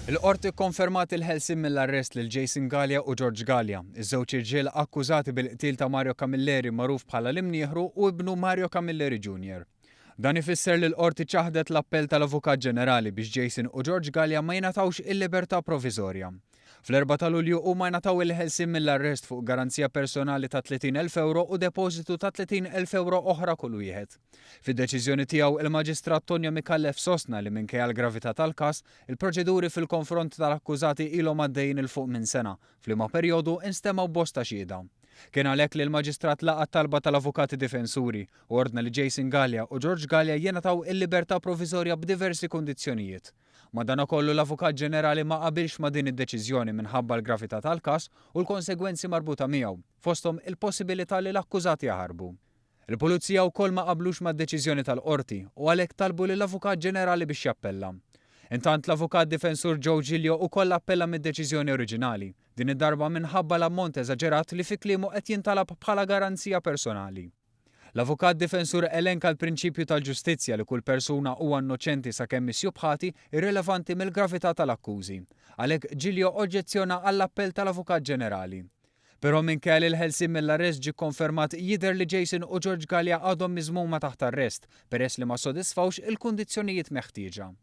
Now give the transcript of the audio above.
Il-Qorti kkonfermat il-ħelsien mill-arrest lil Jason Galea u George Galea, iż-żewġ irġiel akkużati bil-qtil ta' Mario Camilleri magħruf bħala l-Imnieħru u ibnu Mario Camilleri Junior. Dan ifisser li l-Qorti ċaħdet l-appell tal-Avukat Ġenerali biex Jason u George Galea ma jingħatawx il-libertà proviżorja. Fl-erbgħa ta' Lulju huma ngħataw il-ħelsien mill-arrest fuq garanzija personali ta' 30,000 ewro u depożitu ta' 30,000 ewro oħra kull wieħed. Fid-deċiżjoni tiegħu, il-Maġistrat Tonio Micallef sostna li minkejja l-gravità tal-każ, il-proċeduri fil-konfront tal-akkużati ilhom għaddejjin 'il fuq minn sena, f'liema perjodu instemgħu bosta xhieda. Kien għalhekk li l-Maġistrat laqa' t-talba tal-avukati difensuri u ordna li Jason Galea u George Galea jingħataw il-libertà proviżorja b'diversi kundizzjonijiet. Madanakollu l-Avukat Ġenerali ma qabilx ma' din id-deċiżjoni minħabba l-gravità tal-każ u l-konsegwenzi marbuta miegħu, fosthom il-possibilità li l-akkużati jaħarbu. Il-Pulizija wkoll ma qablux mad-deċiżjoni tal-Qorti u għalhekk talbu lill-Avukat Ġenerali biex jappella. Intant l-Avukat Difensur Joe Giglio ukoll appella mid-deċiżjoni oriġinali, din id-darba minħabba l-ammont eżaġerat li fi kliemu qed jintalab bħala garanzija personali. L-avukat difensur elenka l-prinċipju tal-ġustizzja li kull persuna huwa innoċenti sakemm misjub ħati, irrilevanti mill-gravità tal-akkużi. Għalhekk Giglio oġġezzjona għall-appell tal-Avukat Ġenerali. Però minkejja li l-ħelsien mill-arrest ġie kkonfermat jidher li Jason u George Galea għadhom miżmuma taħt arrest peress li ma ssodisfawx il-kundizzjonijiet meħtieġa.